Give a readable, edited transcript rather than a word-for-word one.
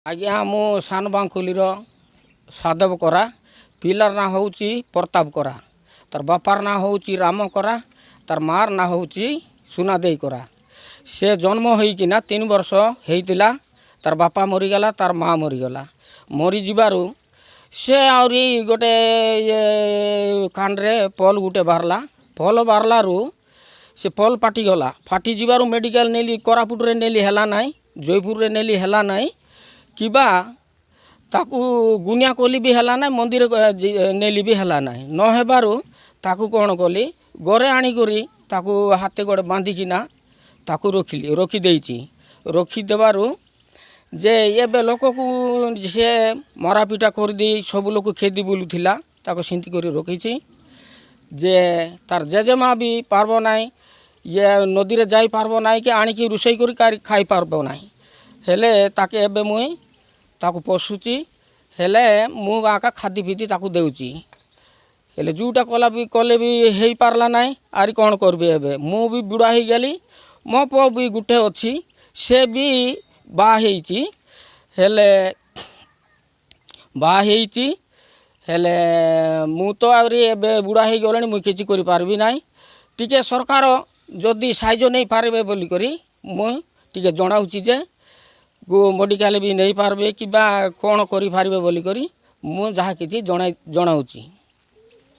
ଆଜ୍ଞା, ମୁଁ ସାନ ବାଙ୍କୁଲିର ସାଧବ କରା। ପିଲାର ନାଁ ହେଉଛି ପ୍ରତାପ କରା, ତାର ବାପାର ନାଁ ହେଉଛି ରାମ କରା, ତାର ମାଆର ନାଁ ହେଉଛି ସୁନାଦେଇ କରା। ସେ ଜନ୍ମ ହେଇକିନା 3 ବର୍ଷ ହେଇଥିଲା, ତାର ବାପା ମରିଗଲା, ତାର ମା ମରିଗଲା। ମରିଯିବାରୁ ସେ ଆହୁରି ଗୋଟେ ଇଏ କାନରେ ପଲ୍ ଗୋଟେ ବାହାରିଲା। ପଲ୍ ବାହାରିଲାରୁ ସେ ପଲ୍ ଫାଟିଗଲା। ଫାଟିଯିବାରୁ ମେଡ଼ିକାଲ ନେଲି, କୋରାପୁଟରେ ନେଲି, ହେଲା ନାହିଁ। ଜୟପୁରରେ ନେଲି, ହେଲା ନାହିଁ। କିବା ତାକୁ ଗୁନିଆ କଲି ବି ହେଲା ନାହିଁ। ମନ୍ଦିର ନେଲି ବି ହେଲା ନାହିଁ। ନ ହେବାରୁ ତାକୁ କ'ଣ କଲି, ଘରେ ଆଣିକରି ତାକୁ ହାତେ ଗୋଡ଼େ ବାନ୍ଧିକିନା ତାକୁ ରଖିଲି, ରଖିଦେଇଛି। ରଖିଦେବାରୁ ଯେ ଏବେ ଲୋକକୁ ସେ ମରାପିଟା କରିଦେଇ ସବୁ ଲୋକ ଖେଦି ବୁଲୁଥିଲା, ତାକୁ ସେମିତି କରି ରଖିଛି ଯେ ତାର ଜେଜେମା ବି ପାରବ ନାହିଁ, ଇଏ ନଦୀରେ ଯାଇପାରିବ ନାହିଁ କି ଆଣିକି ରୋଷେଇ କରି ଖାଇପାରିବ ନାହିଁ। ହେଲେ ତାକେ ଏବେ ମୁଇଁ ତାକୁ ପୋଷୁଛି। ହେଲେ ମୁଁ ଆକା ଖାଦି ଫିଦି ତାକୁ ଦେଉଛି। ହେଲେ ଯେଉଁଟା କଲା ବି କଲେ ବି ହେଇପାରିଲା ନାହିଁ। ଆରି କ'ଣ କରିବି? ଏବେ ମୁଁ ବି ବୁଢ଼ା ହେଇଗଲି। ମୋ ପୁଅ ବି ଗୋଟେ ଅଛି, ସେ ବି ବାହା ହେଇଛି। ହେଲେ ବାହା ହେଇଛି, ହେଲେ ମୁଁ ତ ଆହୁରି ଏବେ ବୁଢ଼ା ହେଇଗଲେଣି, ମୁଁ କିଛି କରିପାରିବି ନାହିଁ। ଟିକେ ସରକାର ଯଦି ସାହାଯ୍ୟ ନେଇପାରିବେ ବୋଲିକରି ମୁଁ ଟିକେ ଜଣାଉଛି ଯେ ମେଡ଼ିକାଲ ବି ନେଇପାରିବେ କିମ୍ବା କ'ଣ କରିପାରିବେ ବୋଲିକରି ମୁଁ ଯାହା କିଛି ଜଣାଉଛି।